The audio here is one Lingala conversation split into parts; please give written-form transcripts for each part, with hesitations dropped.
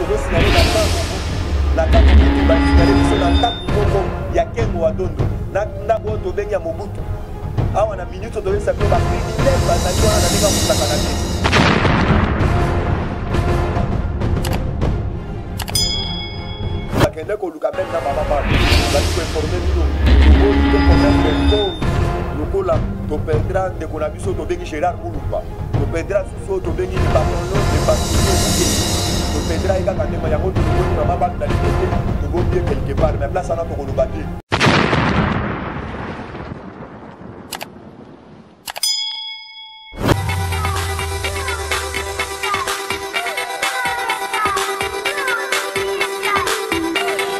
Tozosignale na camp Mobutu, na camp Mobutu basignale biso na ndako moko ya Kengo wa Dondo, na ndako oyo tobengi ya Mobutu. Awa na minute oyo toyebisa bino bacriminel bazali wana na ndenge ya kosakana te. Bakende koluka meme na mama bana bazali koinforme bino, toboyi te komettre cause lokola toperdra ndeko na biso tobengi Gérard Mulumba, toperdra susu oyo tobengi le bâtonnier Mukenge, toperdra ye kaka ndenge yango. Tolongoli mama bana na limete, tobombi ye quelque part, mais place wana tokoloba te.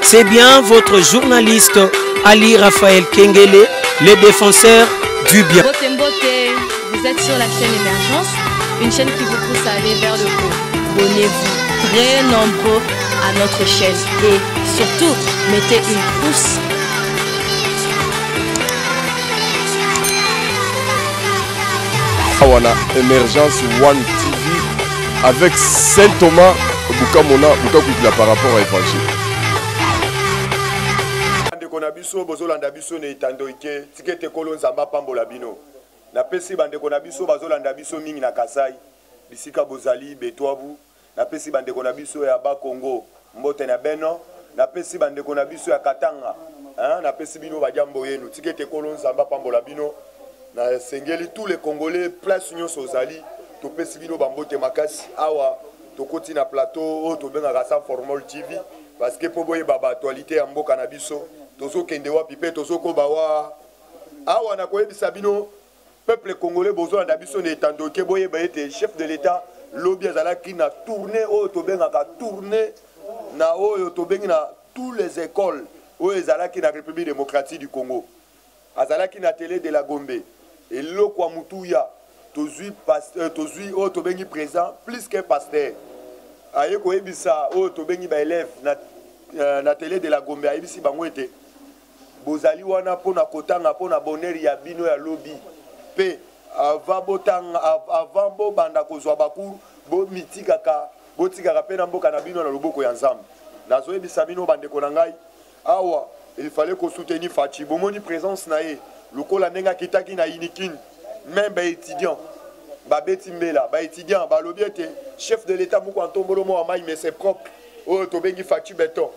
C'est bien votre journaliste Ali Raphaël Kengele, le défenseur du bien. Mbote Mbote, vous êtes sur la chaîne Émergence, une chaîne qui vous pousse à aller vers le haut. Abonnez-vous très nombreux à notre chaîne et surtout, mettez une pouce. Awa na Emergence One TV avec Saint Thomas Bukamona Bukakuitila par rapport à évangile. Bandeko na biso bozolanda biso na etando ike, tika ete Nkolo Nzambe apambola bino. Napesi bandeko na biso bazolanda biso mingi na Kasai, bisika bozali betwabu. Napesi bandeko na biso ya Bakongo mbote na beno. Napesi bandeko na biso ya Katanga, hein, napesi bino bajambo yenu. Tika ete Nkolo Nzambe apambola bino. Nasengeli tous les Congolais place nyonso ozali, topesi bino bambote makasi. Awa tokoti na plateau oyo tobengaka Sans Formol TV, parce que po boyeba ba actualité ya mboka na biso, tozokende wapi pe tozokoba wa. Awa nakoyebisa bino peuple congolais bozolanda biso na etando ke boyeba ete chef de l'État lobi azalaki na tournée oyo tobengaka tournée na oyo tobengi na tous les écoles oyo ezalaki na République démocratique du Congo. Azalaki na télé de la Gombe. Eloko ya mutuya tozwi pasteur, tozwi oyo tobengi président plus qu'un pasteur. Aye koyebisa oyo tobengi ba élèves na télé de la Gombe, ayebisi bango ete bozali wana mpona kotanga mpona bonheur ya bino ya lobi, pe avant botanga, avant bobanda kozwa ba cours, bomitikaka, botikaka pe na mboka na bino na loboko ya Nzambe. Nazoyebisa bino bandeko na ngai, awa il fallait ko soutenir Fatshi. Bomoni présence na ye lokola ndenge akitaki na Unikin, même ba étudiants babeti mbela, ba étudiants balobi ete chef de l'État moko antombolo mo amai, mais c'est propre oyo tobengi Fatshi béton.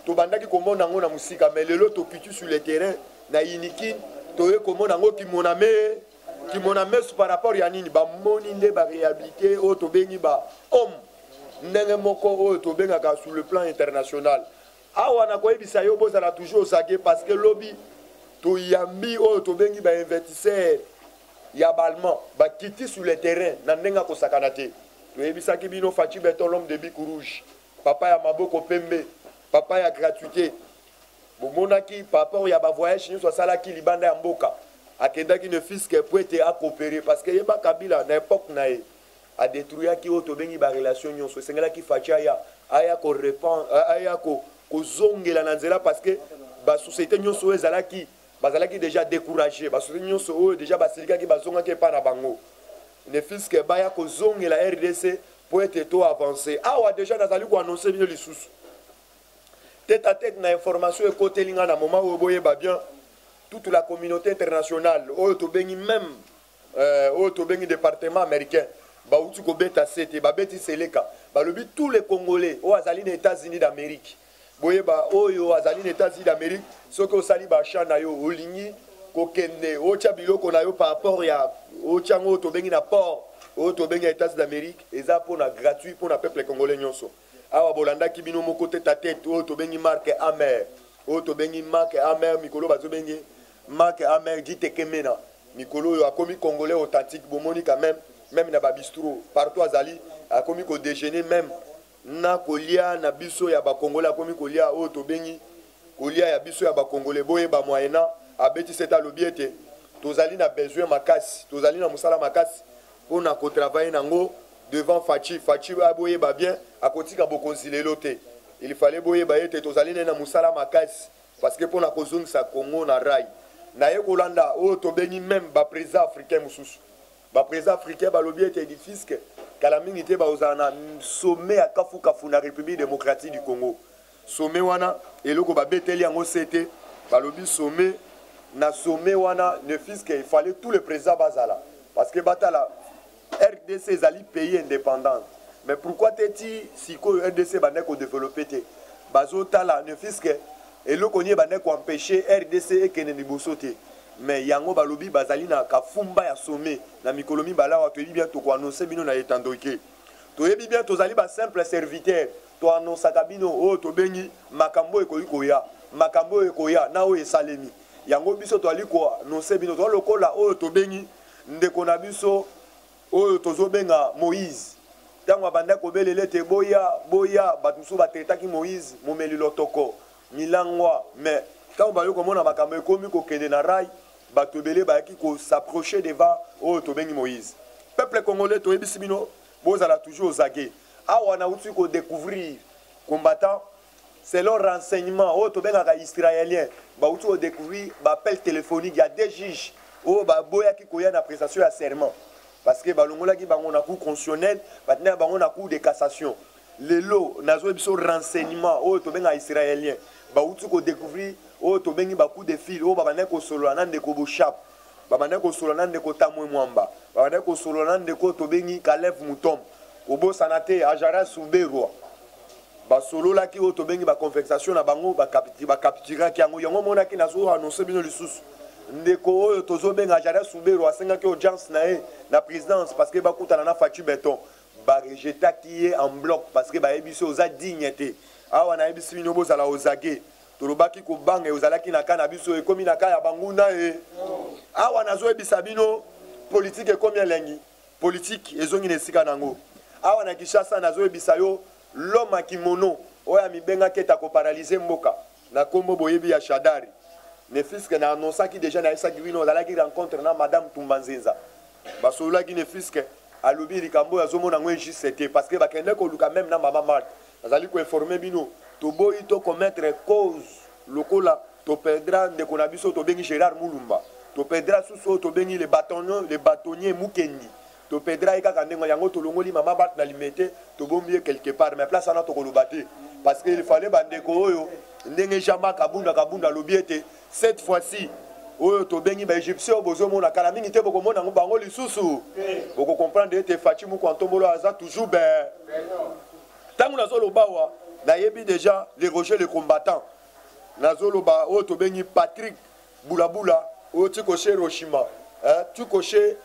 Tobandaki komona yango na mosika, mais lelo tokiti sur le terrain na Unikin, toye komona yango kimona me kimona mesu par rapport ya nini bamoni nde ba réhabilité oyo tobengi ba homme ndenge moko oyo tobengaka sur le plan international. Awa nakoyebisa yo bozala toujours osage, parce que lobi toyambi oyo tobengi ba investisseurs ya ba allemand bakiti sur le terrain na ndenge akosakana te. Toyebisaki bino Fatshi Béton, l'homme de bic rouge, papa ya maboko pembe, papa ya gratuité. Bomonaki par rapport ya ba voyage nyonso asalaki libanda ya mboka, akendaki ne fût-ce que po ete akopere, parce que yeba Kabila na époque na ye adétruiyaki oyo tobengi ba relation nyonso. Esengelaki Fatshi aya, aya ko répondre, aya ko kozongela na nzela, parce que ba société nyonso oyo ezalaki, bazalaki déjà découragé, ba société nyonso oyo déjà basilikaki, bazongaki epa na bango, ne fût-ce que baya kozongela RDC po ete to avancer. Awa déjà nazali ko annoncer bino lisusu tête à tête na information ekoteli nga na moment oyo, boyeba bien toute la communauté internationale oyo tobengi même oyo tobengi département américain bauti kobeta sete, babeti seleka, balobi tous les Congolais oyo azali na États-Unis d'Amérique, boyeba oyo azali na États-Unis d'Amérique, soki osali ba achat na yo, olingi kokende otya biloko na yo par rapport ya otya yango oyo tobengi na port oyo tobengi ya États-Unis d'Amérique, eza mpona gratuit mpona peuple congolais nyonso. Awa bolandaki bino moko tête à tête oyo tobengi Marc Amer, oyo tobengi Marc Amer mikolo bazobengi Marc Amer Jitekemena, mikolo oyo akomi congolais authentique. Bomoni quand même, même na ba bistrot partout azali akomi ko déjeuner, même na kolia na biso ya ba congolais, akomi kolia oyo tobengi kolia ya biso ya ba congolais. Boyeba moyena abeti sete, alobi ete tozali na besoin makasi, tozali na mosala makasi mpona kotravailler nango devant Fatshi. Fatshi boyeba bien akotika bokonzi lelo te. Il fallait boyeba ete tozali ne na mosala makasi, parce que mpona kozongisa Congo na rail. Naye kolanda oyo tobengi même ba président africain mosusu. Ba presidents africains balobi ete edifice kala mingi te bakozala na sommet ya kafukafu na Republique democratique du Congo. Sommet wana eloko babeteli yango sete, balobi sommet na sommet wana ne fût-ce que il fallait tous les présidents bazala parce que batala RDC ezali pays indépendant, mais pourquoi te ti sikoyo RDC bandaki kodévelopper te? Bazotala ne fût-ce que eloko nini ebandaki koempêcher RDC ekende liboso te. Mais yango balobi bazali na kafumba ya sommet na mikolo mibale awa. Toyebi bien, tokoannonce bino na etandoike. Toyebi bien, tozali basimple serviteur, toannonsaka bino oyo tobengi makambo oyo ekoki koya, makambo oyo ekoya na oyo esalemi. Yango biso toali koannonce bino, toza lokola oyo tobengi ndeko na biso oyo tozobenga Moïse, ntango abandaki kobelela ete boya, boya. Bato mosusu batraitaki Moïse momeli lotoko, milangwa, mais ntango bayoki komona makambo ekomi kokende na rail, bato ebele bayaki kos'approcher devant oyo tobengi Moïse. Peuple congolais, toyebisi bino, bozala toujours ozage. Awa nauti kodécouvrir, combattant, selon renseignement oyo tobengaka israélien, bauti kodécouvrir baappel téléphonique ya deux juges oyo baboyaki koya na prestation ya serment, parce que balongolaki bango na cour constitutionnelle, batindaki bango na Cour de cassation. Lelo nazoyebi biso, renseignement oyo tobengaka israélien bauti kodécouvrir oyo tobengi bacoup de fil oyo babandaki kosolola na ndeko Boshab, babandaki kosolola na ndeko Tamwe Mwamba, babandaki kosolola na ndeko oyo tobengi Kalev Mutom. Kobosana te, Azarias Ruberwa, basololaki oyo tobengi baconversation na bango, bacapturaki yango. Yango omonaki nazo annonce bino lisusu, ndeko oyo tozobenga Azarias Ruberwa asengaki audience na ye na présidence parce que bakutana na Fatshi Béton. Barejetaki ye en bloc parce que bayebi so oza digne te. Awa nayebisi bino, bozala ozage. Tolobaki kobanga ozalaki na ka na biso, ekomi na ka ya banguna e. Awa nazoyebisa bino, politike ekomi elengi, politike ezongi na esika nango. Awa na Kinshasa, nazoyebisa yo, l'homme à kimono oyo amibengaki ete akoparalyser mboka na nkombo boyebi ya Shadari, ne fût-ce que na annonçaki déjà, nayebisaki bino, azalaki rencontre na madame Tumba Nzenza, basololaki. Ne fût-ce que alobi likambo oyo azomona yango injuste te, parce que bakende koluka même na mama Marthe. Nazali koinformer bino, toboyi tocommettre cause lokola toperdra ndeko na biso tobengi Gérard Mulumba, toperdra susu oyo tobengi le bâtonnier Mukendi, toperdra ye kaka ndenge yango. Tolongoli mama Marthe na Limete, tobombi ye quelque part, mais place wana tokoloba te, parce que il fallait bandeko oyo ndenge Jean-Marc Kabunda Kabunda alobi ete cette fois-ci oyo tobengi baégyptien oyo bozomona kala mingi te, bokomona yango bango lisusu, bokocomprendre ete Fatshi Moko Antombolo aza toujours ben. Ntango nazoloba awa, nayebi déjà le Roger le combattant, nazoloba oyo tobengi Patrick Bulabula oyo tikoshe Hiroshima, tikoshe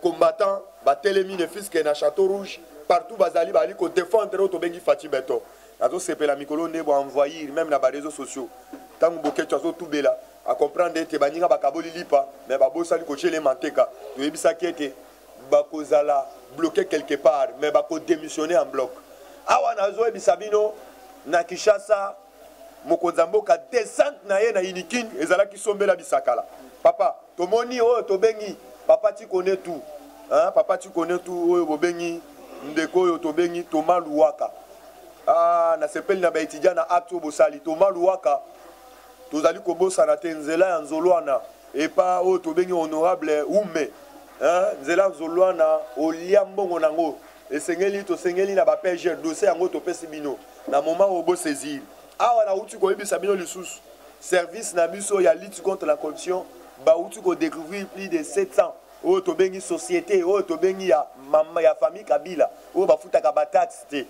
combattant, batelemi ne fût-ce que na Château Rouge, partout bazali, bazali kodéfendre oyo tobengi Fatshi Béton. Nazosepela mikolo nde boenvahir même na baréseaux sociaux. Ntango Boketo azotubela, acomprendre ete baninga bakaboli lipa, mais babosani kotiele manteka. Toyebisaki ete bakozala bloqué quelque part, mais bakodémissionner en bloc. Awa nazoyebisa bino, na Kinshasa, mokonzi ya mboka, descente na ye na Unikin ezalaki sombela bisakala. Papa, tomoni oyo tobengi papa tu connais tout, hein? Papa tu connais tout oyo bobengi ndeko oyo tobengi Thomas Luwaka. Ah, nasepeli na baétudiant na acte oyo bosali. Thomas Luwaka, tozali kobosana te nzela ya Nzolwana epa oyo tobengi honorable Ume, hein? Nzela ya Nzolwana olia mbongo nango, esengeli tosengeli na baPG dossier yango topesi bino na moment oyo bosaisir. Awa nauti koyebisa bino lisusu, service na biso ya lutte contre la corruption bauti kodécouvrir plus de 700 oyo tobengi société oyo tobengi ya mama ya famille Kabila oyo bafutaka bataxe te.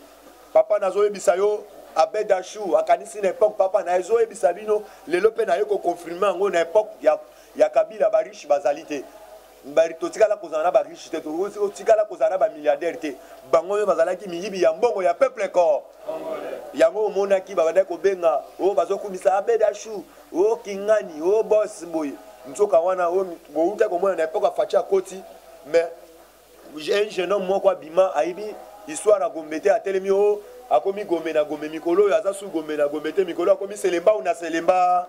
Papa, nazoyebisa yo, Abed Ashu akanisi na époque papa na ezoyebisa bino lelo mpe naye koconfirmer yango, na époque ya Kabila bariche bazali te. Totikala kozala na bariche te, totikala kozala na bamilliardaire te. Bango oyo bazalaki miyibi ya mbongo ya peuple cor yango omonaki babandaki kobenga oyo bazokumisa Abed Ashu oyo kingani oyo bos boye. Nzoka wana oyo bouta komona na époque ya Fatshi akoti, mais un jeune homme moko abima, ayebi histoire ya Gombe te, atelemi o akomi Gombe na Gombe. Mikolo oyo aza su Gombe na Gombe te, mikolo akomi Selembao na Selemba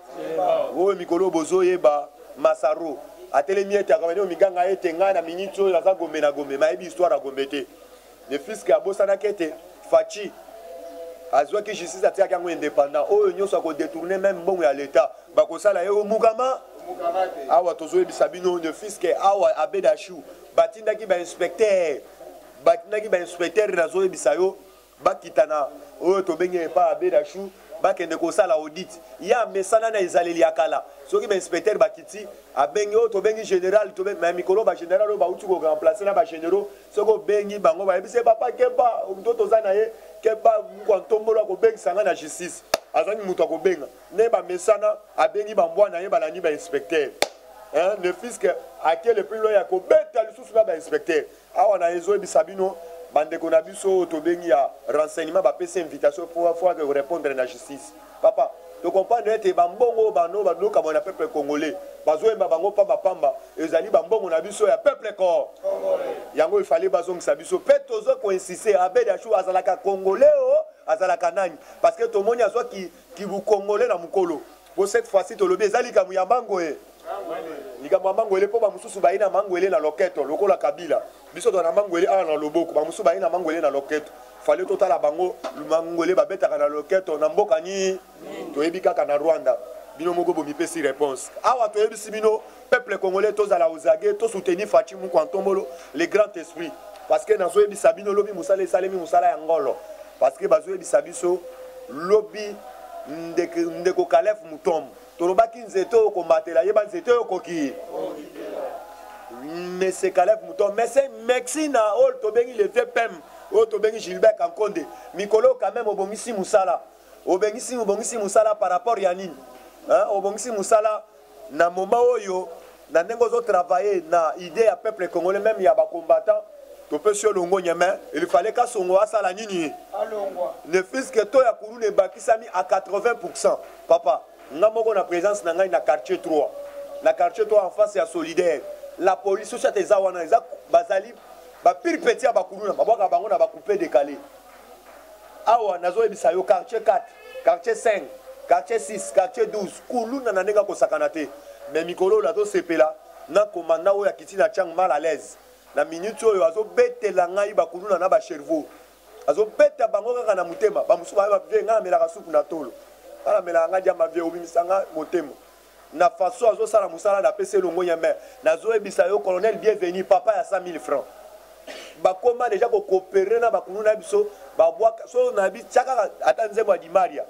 oyo. Mikolo oyo bozoyeba Masaro atelemi ete akamani oyo miganga ete ngai na miniti oyo aza Gombe na Gombe, mayebi histoire ya Gombe te. Ne fût-ce que abosanaki ete Fatshi azwaki justice, atiaki yango indépendant. Oyo nyonso akodétourner même mbongo ya l'État, bakosala ye omukama. Awa tozoyebisa bino, ne fût-ce que awa Abed Ashu. Batindaki ba inspecteur, batindaki ba inspecteur, nazoyebisa yo, bakita na oyo tobengi epa Abedachou, bakende kosala audit. Ye amesana na ezaleli ya kala. Soki ba inspecteur bakiti, abengi oyo tobengi général, tobengi, mais mikolo ba général oyo bauti ko remplacer na ba généraux, soki obengi bango bayebisi ye papa keba, moto toza na ye keba, mukwa ntombolo akobengisa nga na justice. Azangi moto akobenga. Nde bamesana, abengi bambwa na ye, balandi ba inspecteur. Hein, ne fût-ce que ake le plus loin ya kobeta lisusu na ba inspecteur. Awa na ezoyebisa bino bandeko na biso oyo tobengi ya renseignement bapesi invitation pour fois que répondre na justice. Papa, to comprendre ete bambongo oyo bano badoka na peuple congolais bazoyemba bango pamba pamba, ezali bambongo na biso ya peuple congolais. Yango il fallait bazongisa biso pe tozo ko insister Abed Achour azalaka congolais o azalaka nani, parce que tomoni azwaki kibu congolais na mukolo. Po cette fois-ci tolobi eza likambo ya mango e. Likambo ya mangwele mpo bamosusu baye na mangwele na loketo lokola Kabila. Biso toza na mangwele awa na loboko, bamosusu baye na mangwele na loketo. Fallait totala bango mangwele babetaka na loketo na mboka nini? Toyebi kaka na Rwanda. Bino moko bomipesi réponse. Awa toyebisi bino peuple congolais tozala ozage, to soutenir Fatshi Mukwa Ntombolo, le grand esprit. Parce que nazoyebisa bino lobi mosala esalemi mosala ya ngolo. Parce que bazoyebisa biso lobi ndeko Kalev Mutombo. Tolobaki nzete oyo komatela, yeba nzete oyo koki. Monsieur Kalev Mutombo, mais merci na oyo tobengi le vieux Pem, oyo tobengi Gilbert Kankonde. Mikolo quand même obongisi musala. Obengisi, obongisi musala par rapport ya nini? Hein, obongisi musala na moment oyo na ndenge ozo travailler na idée ya peuple congolais même ya ba combattants. Topesi yo longonya, mais il fallait Kasongo asala nini? Alongwa. Ne fût-ce que to ya kuluna ebakisami à 80%. Papa, nga moko na présence na ngai na quartier 3. Na quartier 3 en face ya solidaire. La police sociale eza wana, eza bazali ba pire petit ya bakuluna, babwaka bango na ba coupé décalé. Awa nazoyebisa yo quartier 4, quartier 5, quartier 6, quartier 12, kuluna na ndenge akosakana te. Mais mikolo oyo nazosepela na commandant oyo akiti na Tchang mal à l'aise. Na minute oyo azobetela ngai bakuluna na ba cerveau. Azobeta bango kaka na motema. Ba mosusu ba vie ngai namelaka supu na tolo. Ngai namelaka ngai diamba vie obimisa ngai motema. Na façon azosala mosala na pese elongo ya mais nazoyebisa yo colonel bienvenu papa ya 100 000 francs. Bakoma déjà ko coopérer na bakuluna biso babwaka so na bi tia kaka ata nzembo ya Di Maria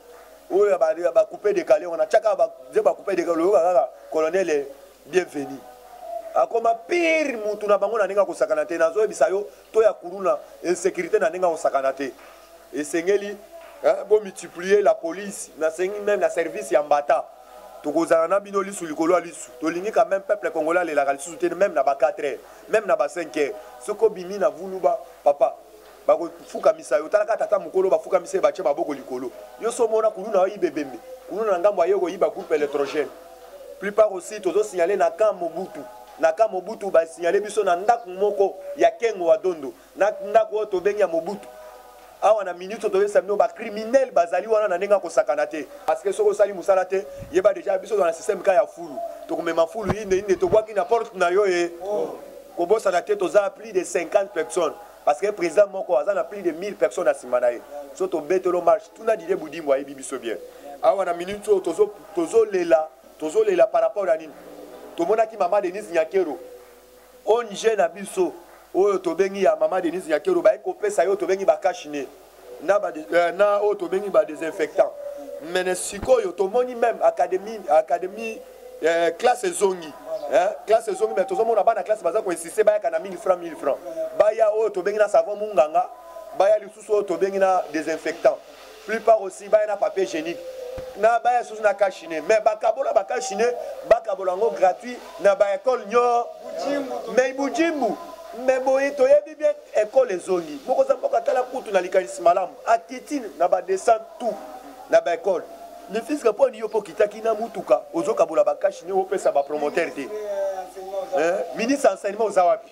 oyo ya ba couper décalé wana tia kaka ba nzembo ya couper décalé oyo kaka colonel bienvenu akoma pire mutu na bango na ndenge akosakana te. Nazoyebisa yo to ya kuluna insécurité na ndenge akosakana te. Esengeli, hein, bo multiplier la police, nasengi même na service ya mbata. Tokozala na bino lisu likolo ya lisu. Tolingi quand même peuple congolais alelaka lisusu te, même na ba 4 heures, même na ba 5 heures. Soki obimi na vuluba papa, bakofukamisa yo. Talaka tata mokolo bafukamisa ye, batie maboko likolo. Yo so omona kuluna oyiba ebembe, kuluna na ngambo aye koyiba groupe électrogène. Plupart aussi tozo signaler na camp Mobutu. Na camp Mobutu ba signaler biso na ndako moko ya Kengo wa Dondo, na ndako oyo tobengi ya Mobutu. Awa na minute oyo toyebisa bino ba criminels bazali wana na ndenge ya kosakana te. Parce que soki osali mosala te, yeba déjà biso dans système ka ya fulu. Tokomema fulu inde inde tobwaki na porte na yo e. Kobosana te toza plus de 50 personnes. Parce que président moko aza na plus de 1000 personnes na sima na ye. So tobetelo marche, tuna Didier Budimbu ayebi biso bien. Awa na minute oyo tozolela, tozolela par rapport à nini? Tomonaki mama Denise Nyakeru, ONG na biso oyo tobengi ya mama Denise Nyakeru, baye kopesa yo tobengi ba cache-nez na ba na oyo tobengi ba désinfectant. Mais na sikoyo tomoni même académie classe ezongi. Hein, classe ezongi, mais tozomona bana classe baza ko insister bayaka na 1000 francs, 1000 francs. Baya oyo tobengi na savon munganga, baya lisusu oyo tobengi na désinfectant. Plupart aussi baya na papier hygiénique. Na baya susu na cache-nez. Mais bakabola ba cache-nez, bakabola ngo gratuit na ba école nyo. Mais bujimbu, mais boye toyebi bien école ezongi. Moko za mboka tala kutu na likanisi malamu. Akiti na ba descente tout na ba école. Ne fils que poni yo po kitaki na mutuka ozokabola ba cache-nez opesa ba promoteur te. Hein? Ministre enseignement oza wapi?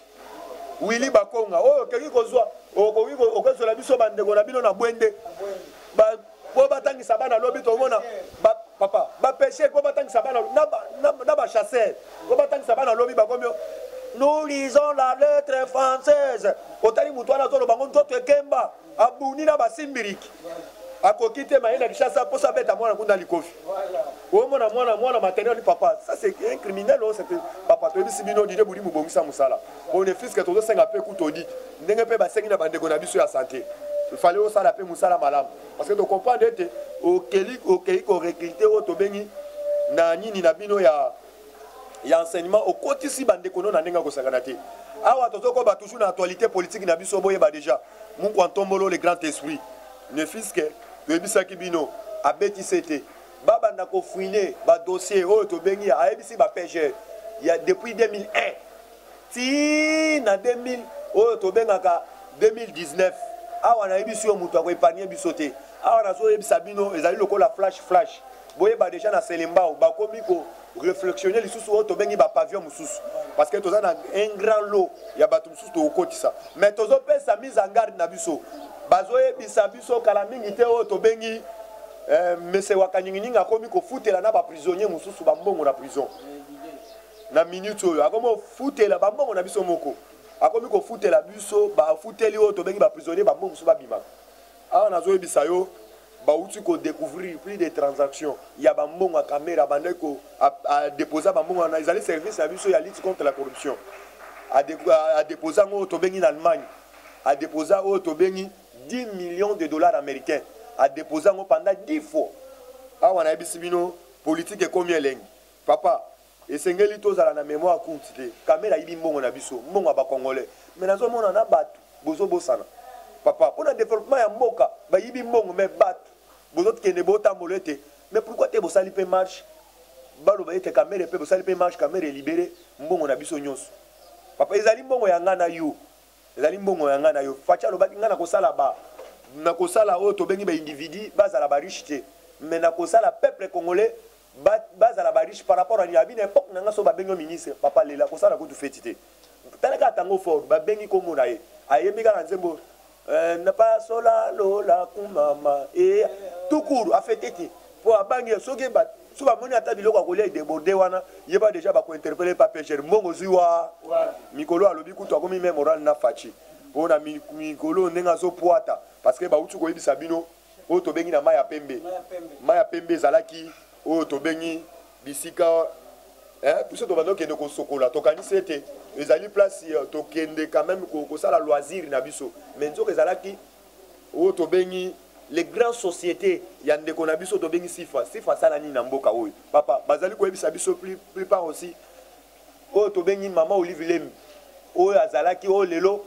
Willy Bakonga oyo okoki kozwa, okoki okozwela biso bandeko na bino na Bwende. Ba po batangisa bana lobi tomona ba papa ba pêcheur po batangisa bana na ba, na, na ba chasseur po batangisa bana lobi bakomi nous lisons la lettre française. Otali mutu wana azoloba ngo nzoto ekemba abuni na basimbiriki. Akoki te maye na Kinshasa posa beta mwana kuna likofi. Omona mwana mwana maternel papa, ça c'est un criminel oh, c'est papa toyebisi bino Didier Budimbu bongisa mosala. Po ne fût-ce que tozosenga pe kutu audit. Ndenge pe basengi na bandeko na biso ya santé. Il fallait osala pe mosala malamu. Parce que to comprendre ete okeli okei ko recruter oyo tobengi na nini na bino ya ya enseignement okotisi bandeko no na ndenge akosakana te. Awa tozokoba toujours na actualité politique na biso boyeba déjà Mukwa Ntombolo le grand esprit ne fût-ce que toyebisaki bino abetise te babanda ko fouiner ba dossier oyo tobengi ayebisi ba PGR ya depuis 2001 ti na 2000 oyo tobengaka 2019 awa nayebisi yo moto akoepargne biso te awa nazoyebisa bino ezali lokola flash flash boyeba deja na selembao bakomi ko reflectionner lisusu oyo tobengi ba pavillon mosusu parce que toza na un grand lot ya bato mosusu tokokotisa mais tozopesa mise en garde na biso bazoyebisa biso kala mingi te oyo tobengi eh, mese wakanyinginyingi akomi kofutela na baprisonnier mosusu bambongo na prison na minute oyo akomi kofutela bambongo na biso moko akomi kofutela biso bafuteli oyo tobengi baprisonnier bambongo mosusu babimaka awa nazoyebisa yo bauti ko découvrir plus de transactions ya bambongo ya kamera abandaki ko adeposa bambongo wana ezali service na biso ya lutte contre la corruption adeposa yango oyo tobengi na Allemagne adeposa oyo tobengi 10 millions de dollars américains adeposa yango pendant 10 fois awa nayebisi bino politique ekomi elengi papa esengeli tozala na mémoire courte te kamera ayibi mbongo na biso mbongo ya bacongolais mais nazomona na bato bozobosana papa mpo na développement ya mboka bayibi mbongo mais bato bozokende botambola ete mais pourquoi te bosali mpe marche baloba ete kamere mpe bosali mpe marche kamere libere mbongo na biso nyonso papa ezali mbongo ya ngai na yo ezali mbongo ya ngai na yo faci alobaki ngai nakosala ba nakosala oyo tobengi baindividu bazala bariche te mais nakosala peuple congolais bazala ba riche par rapport à nini abi na époque na nga so babengi yo ministre papa lela kosala kutu feti te tala kaka tango fort babengi kombo na ye ayembi kaka nzembo eh, napasola lola kumama e eh, tukuru afete te mpo abangi ye soki so bamoni ata biloko ya kolia edeborde wana yeba deja bakointerpele pa pgr mbongo ozwi wa mikolo alobi kutu akomi meme moral na faci mpo na mikolo ndenge azopwata parce que bauti koyebisa bino oyo tobengi na mai ya pembe mai ya pembe ezalaki oyo tobengi bisika eh, biso tobanda okende kosokola tokanisi ete ezali place euh, tokende quand même kosala loisir na biso mais nzoka ezalaki oyo tobengi les grandes sociétés ya ndeko na biso tobengi sifa sifa asala nini na mboka oyo papa bazali koyebisa biso plupart aussi oyo tobengi mama olive lembi oyo azalaki oyo lelo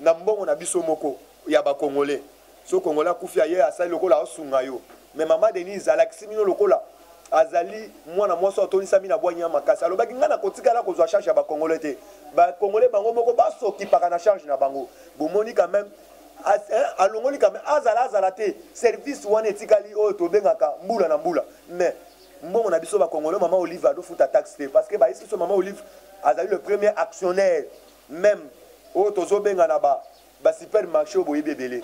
na mbongo na biso moko ya ba congolais so congolais akufi aye asali lokola asunga yo mais mama denise alakisi bino lokola azali mwana mwasi atonisami na bwanya makasi alobaki ngai nakotikala kozwa charge ya bacongolais te bacongolais bango moko basokipaka na charge na bango bomoni quand même alongoli quand même azala azala te service wana etikali oyo tobengaka mbula na mbula mais mbongo na biso bacongolais mama olive adofuta taxe te parce que bayesi biso mama olive azali le premier actionnaire même oyo tozobenga na ba ba supermarché oyo boyebi ebele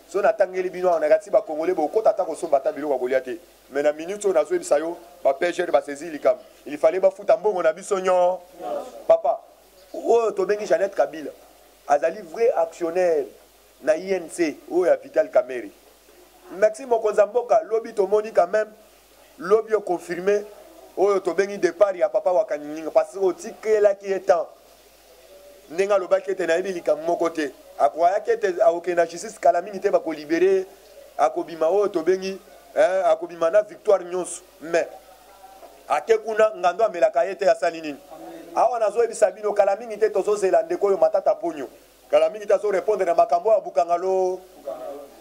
so natangeli bino awa nakati bacongolais bokota ata kosomba ata biloko ya kolia te mais na minute oyo nazoyebisa yo ba pgr basaisi likambo il fallait bafuta mbongo na biso nyo papa oyo tobengi jeannette kabila azali vrai actionnaire na inc oyo ya vital kamere merci mokonzi ya mboka lobi tomoni quand même lobi oconfirme oyo tobengi départ ya papa wakanyininga parce que otikelaki ye temps ndenge alobaki ete nayebi likambo moko te akwayaki ete akokende na justice kala mingi te bakolibere ye akobima oyo tobengi eh, akobima na victoire nyonso mais ake kuna ngando amelaka ye te asali nini awa nazoyebisa bino kala mingi te tozozela ndeko oyo matata ponyo kala mingi te azorepondre na makambo oyo abukanga lo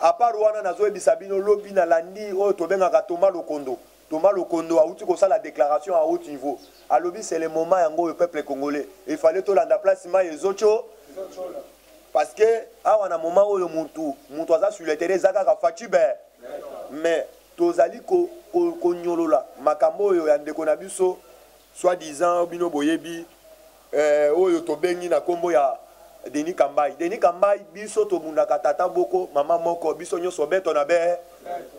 apart wana nazoyebisa bino lobi nalandi oyo tobengaka toma lokondo Thomas Lokondo awuti kosala déclaration à haut niveau. Alobi c'est le moment yango oyo peuple congolais. Il fallait tolanda place mayi ezocho parce que awa na moment oyo mutu mutu aza sur le terrain eza kaka Fatshi be. Mais tozali ko konyolola makambo oyo ya ndeko na biso soit disant bino boyebi eh, oyo tobengi na kombo ya Denis Kambayi. Denis Kambayi biso tobundaka tata boko mama moko biso nyonso beto na be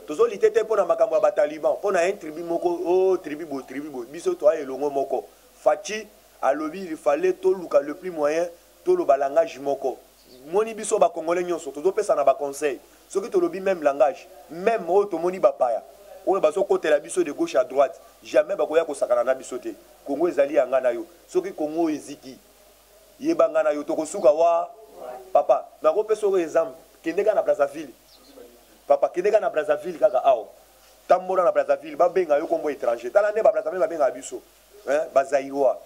tozolite te mpo na makambo ya bataliban mpo na un tribu moko o oh, tribu boye tribu boye biso toya elongo moko Fatshi alobi il fallait toluka le plus moyen toloba langage moko Moni biso ba congolais nyonso tozopesana ba conseil, soki tolobi même langage, même oyo tomoni bapaya oyo bazokotela biso de gauche à droite, jamais bakoya kosakana na biso te. Congo ezali ya nga na yo. Soki Congo oyo eziki, yeba nga na yo tokosuka wa. Papa, nakopesa oyo exemple, kende kaka na Brazzaville. Papa, kende kaka na Brazzaville kaka awa, tambola na Brazzaville, babenga yo kombo étranger. Tala nde ba Brazzaville babengaka biso, hein, ba Zaïrois.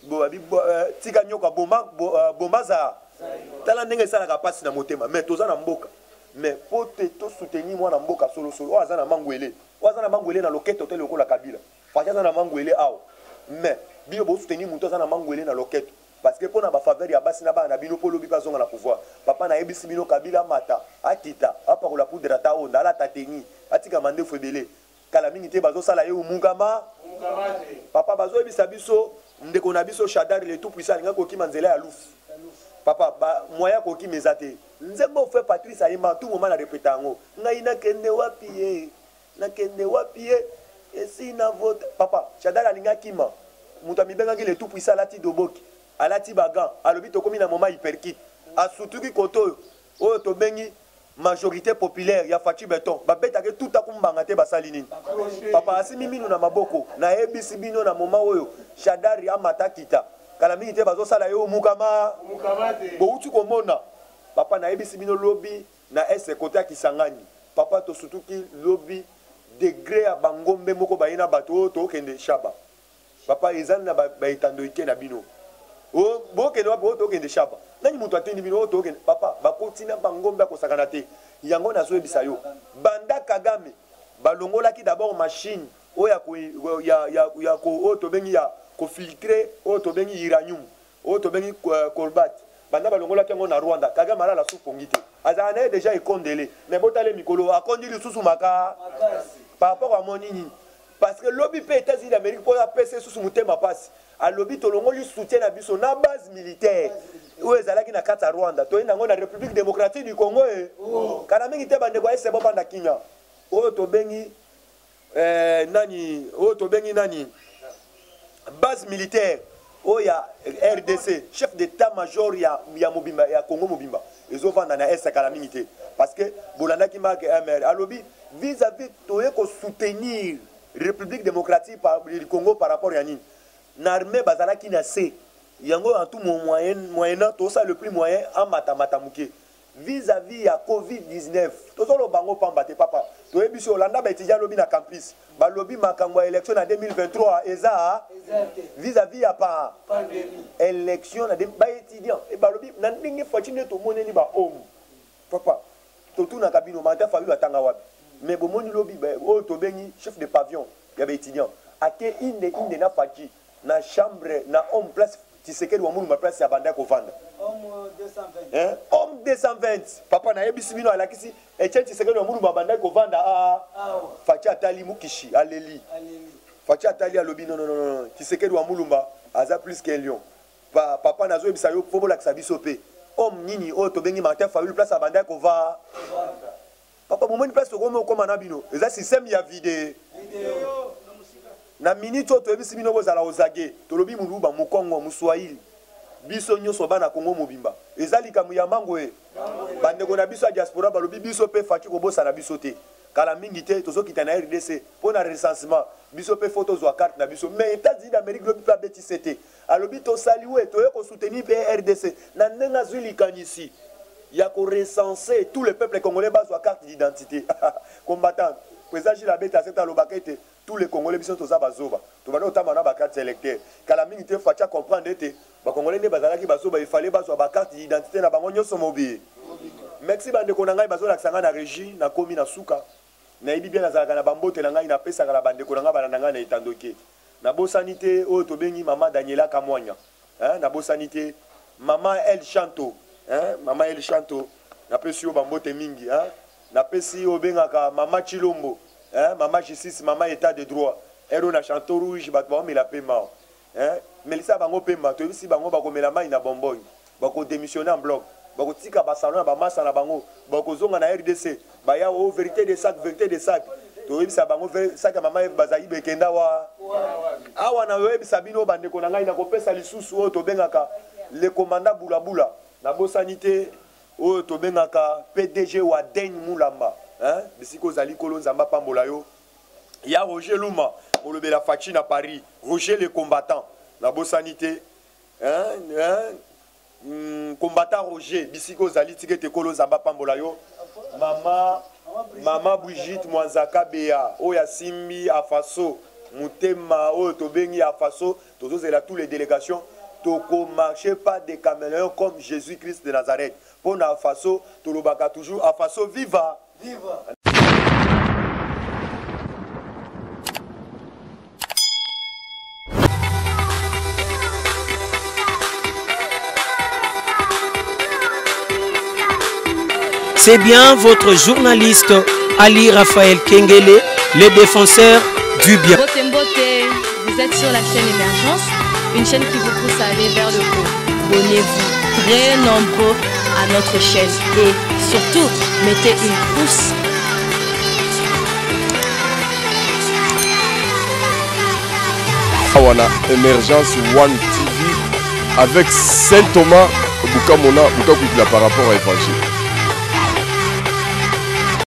Eh, tika nyoka boma, eh, boma za. Tala ndenge esalaka mpasi na motema, mais toza na mboka, mais po te tosoutenir mwana mboka solosolo oyo aza na mangwele, oyo aza na mangwele na loketo te lokola Kabila. Fatshi aza na mangwele awa, mais bino bosoutenir moto aza na mangwele na loketo parce que mpo na bafaveur ya basi na bana na bino, mpo lobi mpe azonga na pouvoir. Papa, nayebisi bino, Kabila amata, akita, apakola poudre, ata onda alata teni, atika mandefu ebele, kala mingi te bazosala ye umungama. Papa, bazoyebisa biso ndeko na biso Shadary le tout puissant alingaki kokima nzela ya Lufu. Papa, ba moyen kokima eza te. Nzembo frère Patrice ayemba, tout moment na répéta yango: ngai nakende wapi ye, nakende wapi ye, esi na vote. Papa, Shadary alingi akima, moto amibengaki le tout puissant alati doboki, alati bagan, alobi tokomi na moment hyperkit, asutuki kote oyo oyo tobengi majorité populaire ya Fatshi Beton, babetaki tuta kumbanga te. Basali nini? Papa, asimi minu na maboko. Nayebisi bino, na moment oyo Shadary amata kita, kala mingi te bazosala ye omukama. Bouti komona, papa, nayebisi bino, lobi na ese kote ya Kisangani, papa, tosutuki lobi degré ya bangombe moko baye na bato oyo tokende Shaba. Papa, eza na baetando ike na bino. Bokende wapi? Oyo tokende Shaba. Nani moto atindi bino oyo tokende? Papa, bakoti na bangombe akosakana te. Yango nazoyebisa yo, banda Kagame balongolaki d'abord machine oyo ya oyo tobengi ya kofiltre, oyo tobengi uranium, oyo tobengi cobalt, banda balongolaki yango na Rwanda, Kagame alala su pongi te. Azala na ye déjà ekondele, mais botale mikolo akondi lisusu maka par rapport amoni nini? Parce que lobi mpe États-Unis d'Amérique, mpo apesa lisusu motema mpasi, alobi tolongoli soutien na biso na base militaire oyo ezalaki na kati ya Rwanda, toyei nango na République démocratique du Congo. E kala mingi te, bandeko ya ese bobanda kimia. Oyo tobengi eh, nani, oyo tobengi nani, base militaire oyo ya RDC, chef d'état major ya mobimba ya Congo mobimba ezovanda na est, kala mingi te. Parce que bolandaki Mark Mr alobi vis-à-vis toye kosoutenir République démocratique du Congo par rapport ya nini na armée bazalaki na se yango. En tout moyen, moyennant tosala le plus moyen amatamata moke vis-à-vis ya COVID-19. Tozoloba yango pamba te, papa. Toyebi so olanda baétudiant alobi na campus, balobi makambo ya élection na 2023 eza vis-à-vis ya pa élection na baétudiant balobi na ndenge Fatshi nde tomoneli bahomme. Papa, totunaka bino, Martin Fayulu atanga wapi? Mais bomoni lobi oyo tobengi chef de pavillon ya baétudiant ake inde inde na Fatshi na chambre na homme place Tshisekedi wa Mulumba, place ya banda kovanda, hein? Homme 220, papa, nayebisi bino, alakisi Etienne Tshisekedi wa Mulumba bandaki kovanda. A Fatshi atali mukishi, aleli. Fatshi atali, alobi: non, non, non, Tshisekedi wa Mulumba aza plus qu'un lion. Pa, papa, nazoyebisa yo, fo bolakisa biso mpe homme nini oyo tobengi Martin Fayulu, place abandaki kova. Papa, bomoni place tokomi okóma na bino, eza système ya vide na minute oyo. Toyebisi bino, bozala ozage. Tolobi moluba, mokongo, moswahili, biso nyonso bana Kongo mobimba. Eza likambo ya mango e. Bandeko na biso ya diaspora balobi biso mpe Fatshi kobosana biso te. Kala mingi te tozokita na RDC mpo na recensement. Biso mpe fo tozwa carte na biso. Mais États-Unis d'Amérique lobi mpe abetise te, alobi tosali we toye kosoutenir mpe RDC na ndenge azwi likanisi ya korecenser tout le peuple congolais, bazwa carte d'identité. Combattant président Gilles abeta sete, alobaka ete tous les Congolais, biso toza bazoba, tobanda kotamba na bacarte électeur. Kala mingi te Fatshi comprendre ete bacongolais nde bazalaki bazoba, ifale bazwa bacarte d'identité na bango nyonso mobi. Merci, bandeko na ngai bazolakisa ngai na régie, nakomi na suka. Nayebi bien nazalaka na bambote na ngai napesaka na bandeko na ngai balanda ngai na etandoke. Nabosani te oyo tobengi mama Daniela Kamwanya, hein? Nabosani te mama El Chanto, hein? Mama El Chanto, napesi yo bambote mingi, hein? Napesi oyo obengaka mama Chilombo, hein? Mama justice, mama état de droit ero na Chanteau Rouge, bato baomela pema, hein? Melisa bango pema. Toyebisi bango bakomela mai na bonbonne, bakodémissionne en bloc, bakotika basalon ya bamasa na bango, bakozonga na RDC. Baya o vérité de sac, vérité de sac. Toyebisa bango sac ya mama Eve bazali bekenda wa awa. Nayoyebisa bino, bandeko na ngai, nakopesa lisusu oyo tobengaka le commandant Bulabula. Nabosani te. Oyo tobengaka PDG wa Deny Mulamba hein bisika ozali nkolo Nzambe apambola yo. Ya Roger Luma molobela Fatshi na Paris, Roger le combattant nabosani te hein, hein, combattant Roger bisika ozali tika ete nkolo Nzambe apambola yo. Mama Mama Brigitte Mwanzaka Bea oyo asimbi Afaso motema oyo tobengi Afaso. Tozozela tous les delegations toko marcher pas des caméléons comme Jésus Christ de Nazareth. Pona Afaso tolobaka toujours Afaso viva. Viva. C'est bien votre journaliste Ali Raphaël Kengele, le défenseur du bien. Mbote mbote, vous êtes sur la chaîne Émergence, une chaîne qui vous pousse à aller vers le haut. Abonnez-vous très nombreux à notre chaîne et surtout, mettez une pouce. Awa na Emergence One TV avec Saint Thomas Bukamona Bukakuikila par rapport à Évangile.